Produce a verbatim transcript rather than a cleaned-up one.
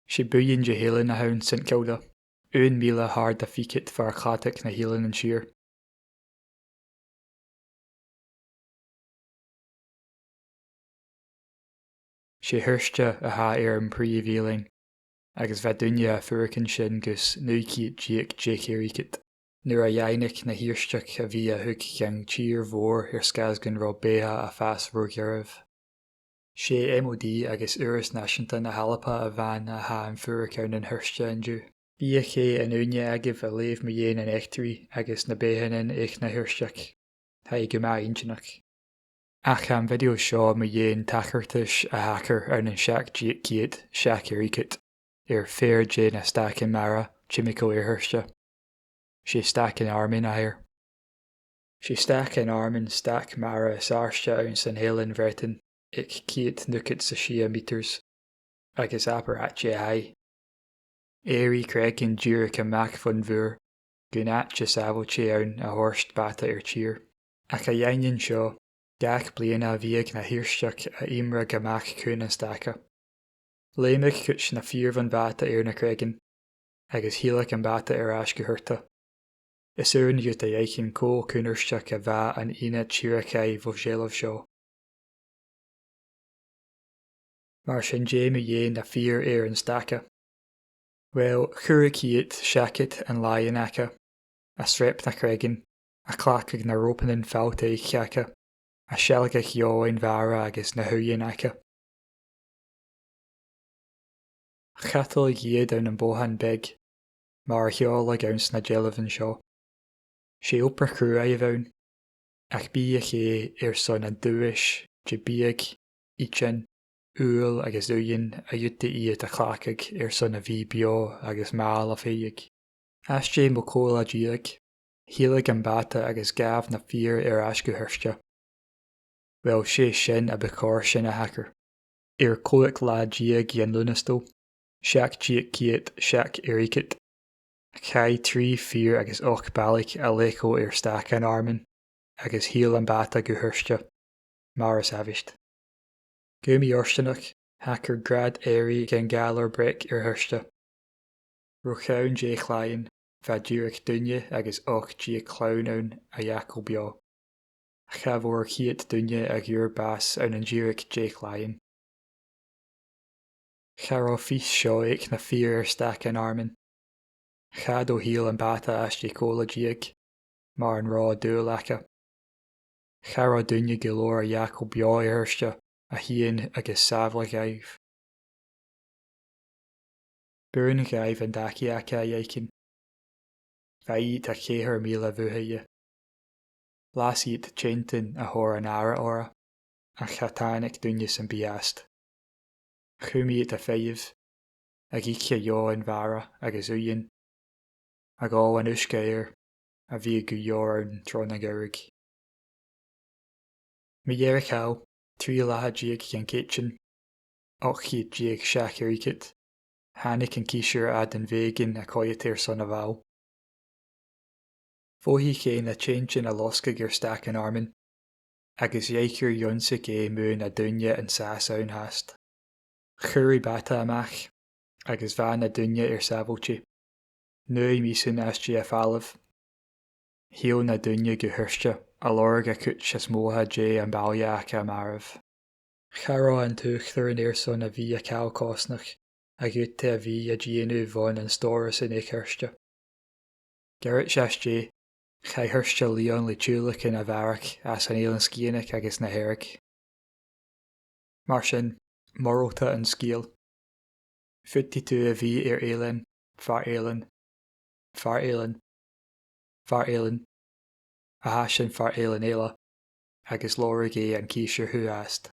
'S e buidheann de dh'eilean a th' ann Saint Kilda, aon mhìle thar a' pheacaidh far cladach nan Eileanan Siar. 'S e Hiorta a th' air a' phrìomh eilean, agus bha daoine a' fuireach an sin gus naoi ceud deug deich air fhichead. Nuair a dh'fhaighnich na Hiortach a bhith a' toirt dhan tìr-mhòr air sgàth 's gun robh beatha a' fàs ro gharbh. 'S e M O D agus Urras Nàiseanta na h-Alba a bh' ann a tha a' fuireach ann an Hiorta an-diugh. Bidh e an ùine agaibh a' leughadh mu dheidhinn an eachdraidh agus na beathannan aig na Hiortach. Tha e gu math inntinneach. Ach tha am video seo mu dheidhinn tachartas a thachair ann an seachd deug ceud seachd air fhichead air fear de na stacan-mara timcheall air Hiorta. 'S e Stac an Àirminn a th' air. 'S e Stac an Àirminn stac-mara as àirde anns an Eilean Bhreatainn, aig ceud naochad 's a sia metres, agus abair àite a th' ann. Èirich creagan dìreach a-mach fon mhuir, gun àite sàbhailte ann a thoirt bàta air tìr. Ach a dh'aindeoin seo, gach bliadhna bhiodh na Hiortach a' iomradh a-mach chun an staca. Leumhadh cuid na fir bhon bhàta air na creagan, agus thill am bàta air ais gu Hiorta. Is urrainn dhut a dh'fhaicinn cho cunnartach a bha an ionad tìreachaidh bho sheilbh seo. Mar sin, dè mu dheidhinn na fir air an staca? Uill, chuireadh iad seachad an làithean aca, a' sreap na creagan, a' cleachdadh na ròpannan falt-eich aca, a' sealgach eòin-mhara agus na h-uighean aca. Chadalaicheadh iad ann am bothan beag, mar a sheòladh anns na dealbhan seo. 'S e obair chruaidh a bh' ann, ach bhiodh e airson an duais de bhiadh, itean, ubhal agus uighean a dh'fhaodadh iad a chleachdadh airson a bhith beò agus màl a phàigheadh. Às dèidh mu chòig latha deug, thill am bàta agus ghabh na fir air ais gu Hiorta. Uill, 's e sin a bu chòir sin a thachair. Air còigeamh latha deug dhen Lùnastal, seachd deug ceud seachd air fhichead, chaidh trì fir agus ochd balaich a leigeil air Stac an Àirminn, agus thill am bàta gu Hiorta, mar as àbhaist. Gu mì-fhortanach, thachair grad èirigh dhen ghalar breac air Hiorta. Ro cheann deich làithean, bha dìreach duine agus ochd deug clann ann a dh'fhàgail beò. Cha mhòr ceud duine a dh'iarr bàs ann an dìreach deich làithean. Cha robh fios seo aig na fir air Stac an Àirminn. Cha do thill am bàta às dèidh còig latha deug, mar an robh dùil aca. Cha robh duine gu leòr a dh'fhàgail beò air Hiorta a thighinn agus sàbhaladh dhaibh. B' urrainn dhaibh an dachaigh aca a dh'fhaicinn. Bha iad a ceithir mìle bhuaithe. Las iad teanntan a thoir an aire orra, ach cha tàinig duine sam bith às. Chùm iad a' feitheamh, ag ithe eòin-mhara agus uighean, ag òl an uisge air a bhiodh gu leòr ann tron a' ghàrradh. Mu dheireadh thall, trì latha deug dhen Chèitean, ochd ceud deug seachd air fhichead, thàinig an cìsear Adam Bhegan a choimhead airson a' bhàil. Mhothaich e na teanntan a' losgadh air Stac an Àirminn, agus dh'aithghearr dh'ionnsaich e mu na daoine an sàs ann fhathast. Chuireadh bàta a-mach, agus bha na daoine air sàbhailte. Naoi mìosan às dèidh a' falbh, thill na daoine gu Hiorta a' lorg a' chuid as motha dhen bhaile aca marbh. Cha robh an t-uachdaran airson a bhith a' call cosnadh a dh'fhaodadh a bhith a' dèanamh bhon an stòras aig Hiorta. Goirid às dèidh, chaidh Hiorta Leon le tiodhlacadh a bharrachd às an Eilean Sgitheanach agus na Hearadh. Mar sin, moralta an sgeul. Faodaidh tu a bhith air eilean, far eilean, far eilean, far eilean, a tha sin far eilean eile, agus lorg e an cìsear thu fhathast.